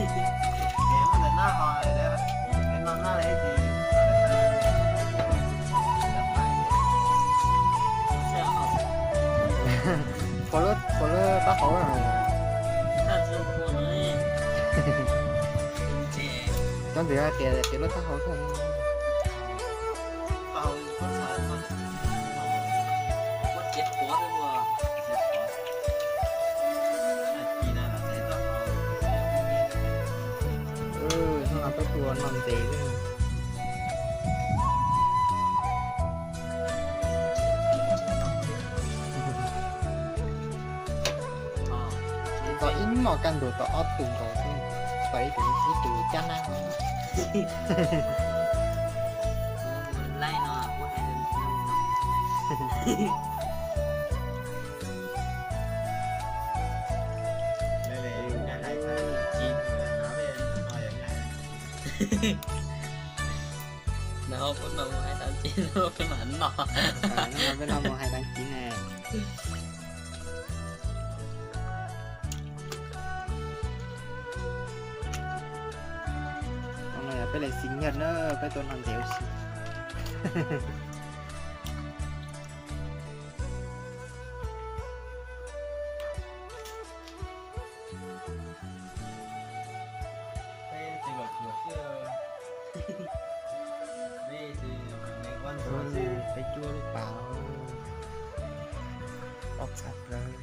Puas lub, puas lub taub hau na? Cov ntawd hais tias puas lub taub hau xwb. Hnub no peb tuaj noj ntses xwb. Tau ib mos kaj ntug tau ob tug nkaus xwb, tau ib tug, ib tug cab nab. Nov peb no mus hais tau tsev, peb mam noj. Peb no mus hais tau tsev ne. Hnub no yog peb lej xis nyaj na, peb tuaj noj ntses ua si. Peb cuab lub pas, ob txhab plaws.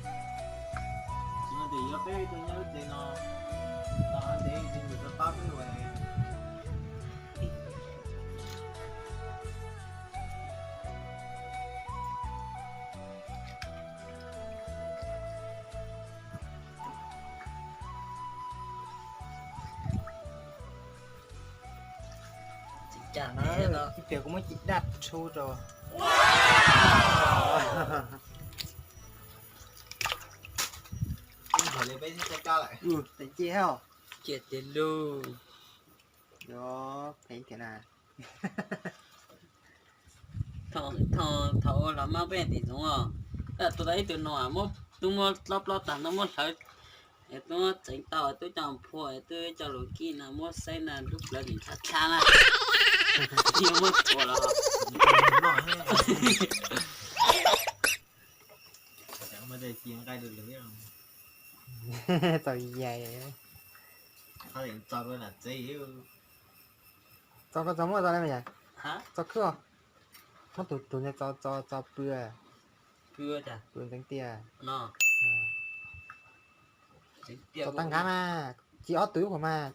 Ib pliag kuv muab cim daj tshu rau. Tseem ciaj os. Ciaj tiag lauj. Yuav phem tiag na. Thaum, thaum, thaum ua los maj peb tim zoov os, tus tau ib tug no muab, tub muab dlob plaub tag no muab hlawv, es tub muab txeev tau, tub coj phua, tub coj lus kij no muab saib na, lub plawv nim tshab tshab na. Yuav muab tua los. Txaus yais. Txo koj txo muab txo li mas yas. Txo khwb os. Muab tus, tus ntawd txo, txo, txo pw. Pw ntxeev tiag. Txo tag nqav mas, tsis ob tug ib qho mas.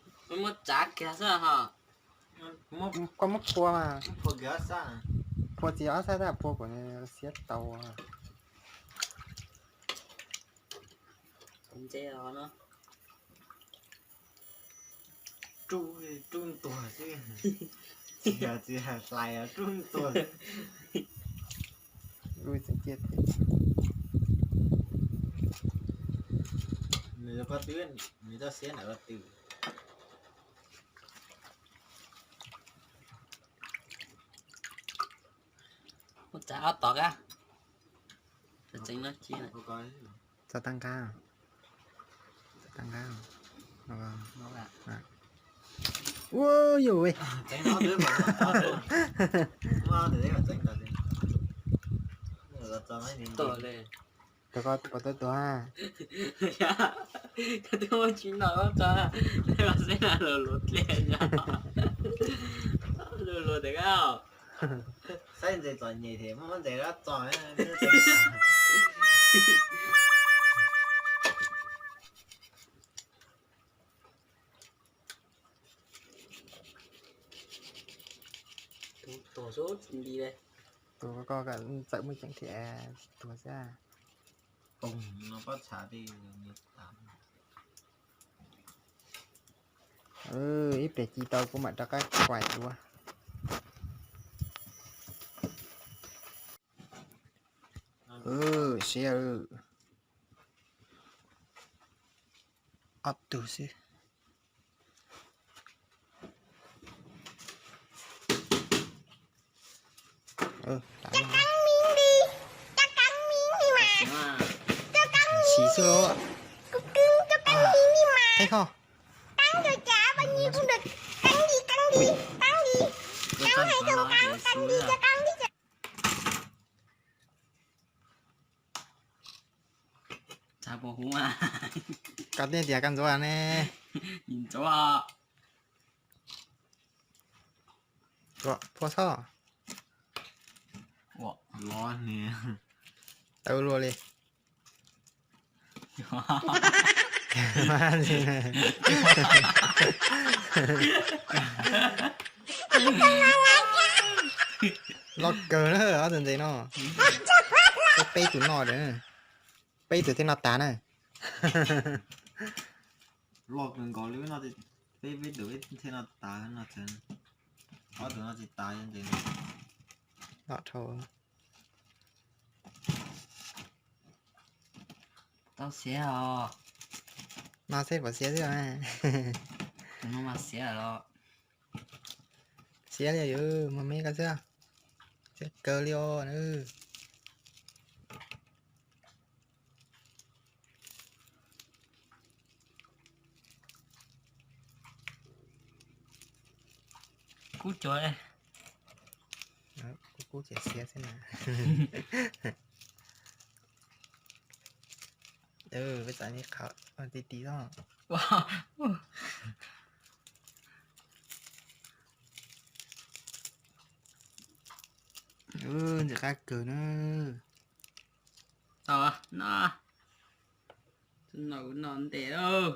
Koj muab phua mas. Phua tsis ob sab tab, phua kom siab tau. Rub, rub ntuag xwb. Tsis yog, tsis yog hlais, rub ntuag. Nws yog pob tw, nws txoj sia ntawm pob tw. Ua tsav ob tog kab. Tseev no cia. Txo tag nqab. Txo tag nqab. Ua yus. Tau koj puas tau tuag? Koj twb muaj tsis noj lub tso, los xeb na lus luv dlej, lus luv tias koj. Saib ntses txom nyem thiab muab ntses dab txo. Tus koj txawm muaj ceem thiab tuag xwb. Ib pliag ci tau kuv mam rov qab kuaj dua. Siab, ob tug xwb. Sim xwb los. Qhib kho. Căng đi, căng đi, căng đi. Căng hay không căng, căng đi cho căng đi cho. Koj tias tias koj ntxuav ne. Ntxuav. Puas txhob. Tawv luaj li. Loj kawg na ob tug ntses no. Peb tus no, peb tus thiaj noj tas na. Loj kawg nkaus li, peb peb tus thiaj noj tas no. Ob tug no tsis tas ntses. Loj dhau. Tau xiav os. No xeb puas xiav xwb. Tus no mas xiav los. Xiav li yus mas me koj xwb. Xiav kawg li os. Kub cuag. Kub kub ces xiav xwb na. Peb txav li qhov ti ti xwb. Ntxim qab kawg na. Tau no, no ntes lauj.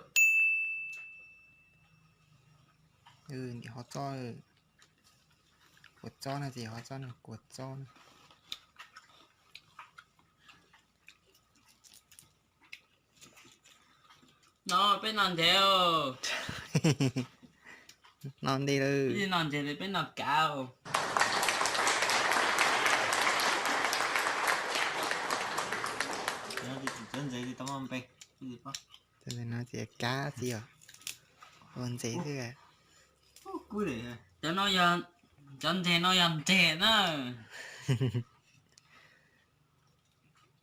Ntim hov txob, kua txob no ces hov txob no kua txob. No peb no ntses. No ntses lawm. No ntses li peb no kav. Cov ntses no ces kav xwb os. Ua ntses xwb. Cov no yog, cov ntses no yog ntses na.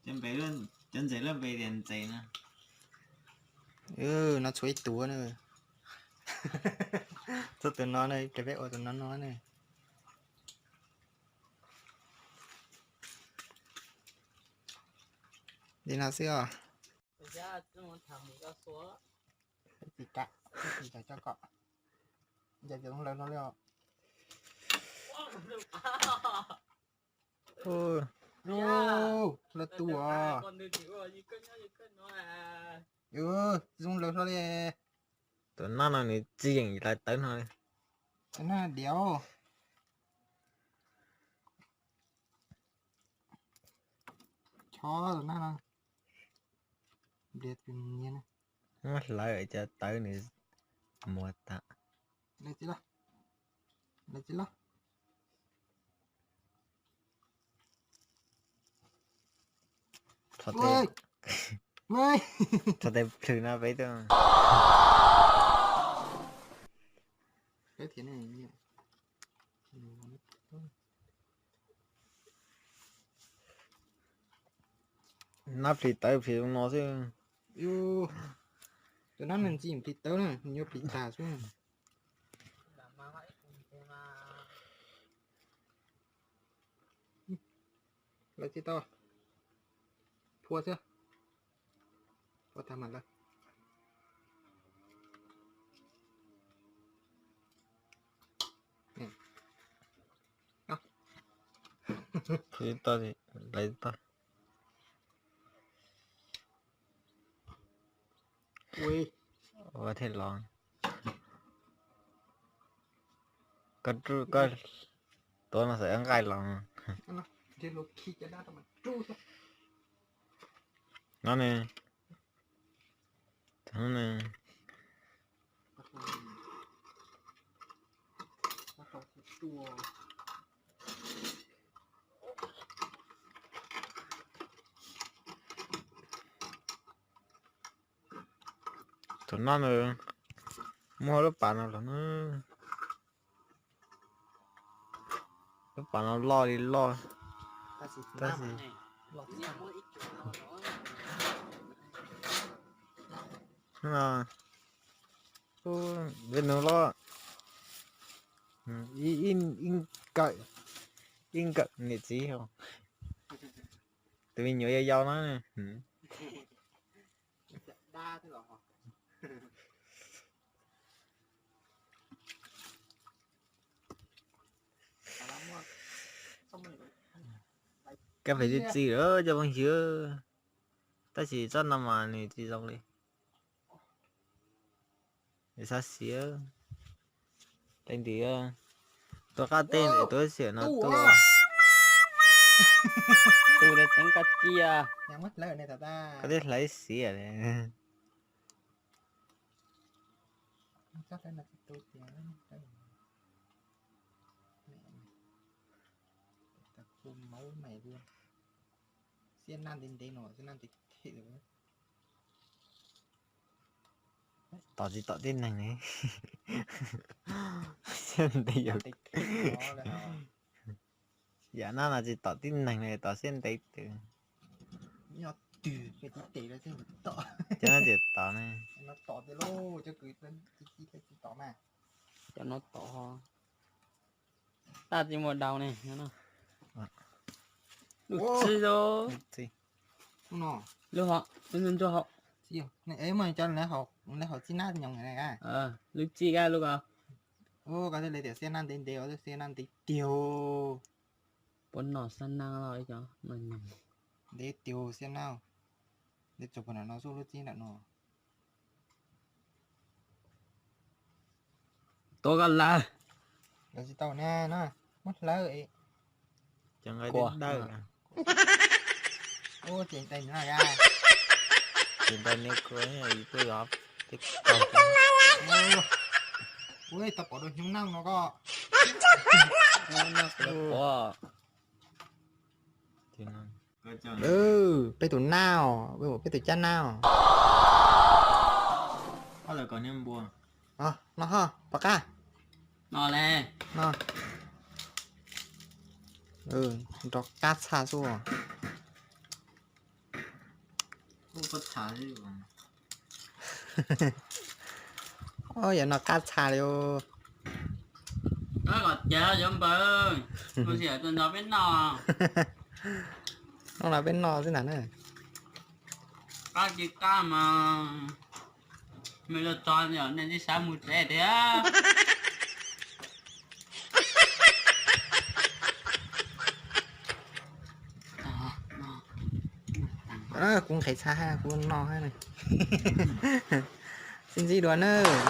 Cov ntses lub npe tias ntses na. No tshuav ib tug na. Txog tus no na, ces peb ua tus no no na. Li no xwb os. Tsis kam, tsis kam coj kom. Ncaim cov zoo lawv hlo li os. Lawv tu os. Zoo lawv hlo li. Tus no no nws tsis yeem lawv tawv no li. Tawv na diav. Chob tus nab no. Nplias tus niag na. Muab hlawv cov tawv nws muag tas. Lawv tsis los. Lawv tsis los. Thov tes, thov tes plhws no peb tuaj. Nab plhis tawv plhis zoo no xwb. Tus nab no ntxim plhis tawv na, nws yuav plhis tas xwb. Lawv tsis tau. Phua xwb. Phua tag mam lawv. Tsis tau, lawv tsis tau. Ua thiaj los. Koj, koj tuav no xav nqaij los. No ne. Thaum no ne. Thaum no nws muab lub pas no los na. Lub pas no loj li loj. Tab sis, hnub no, hnub no, peb nug loj. Ib nkawm, ib nkawm niam txiv. Tus me nyuam yau yau no. Kab fes txi txi lawm cov phooj ywg, tab sis tsob no mas nws tsis zoo li. Xav xiav, tej ntim tuaj qab teb ntawm tuaj xiam no tuaj. Tus de tseeb koj cia, koj twb hlawv xiav li. Xiab nab ntev ntev no, xiab nab ntev thiab. Tom tsis tom tib neeg li. Xiab ntev yau. Yam no no tsis tom tib neeg li, tom xiab ntev twg. Cov no tsis tom ne. Cov no tom, tab tsis muaj dau ne. Lub txi, lub hom, lub ntsuag hom. Lub txi kab lub ko. Koj thiaj li tias xiab nab ntev ntev, xiab nab ntev tiag. Puas noj xab nab los cov no ntev tiag xiab nab. Ntev txog puag nram no xwb, lub txi nram no. Tuav koj lawm. Lawv tsis tau ne, no muab hlawv. Cov nqaij dawb dawb. Ua ces tais no ya. Ces tais ne kua tuaj yog tej kaug. Ua tau pom dua hnyuv nauj no koj. Peb tus nab, peb tus cab nab. No ho pom qab. No, nrov qab txha xwb. Yog no qab txha li. Koj kom cev cov npawg, kuv sim tuaj nrog peb noj. Noj los peb noj xwb ntag na. Qab tsis qab mas mej luag tso, nej tsis xav mus tsev tiag. Kuv nqhis txha hab kuv noj hab. Sib ntsib dua nawb.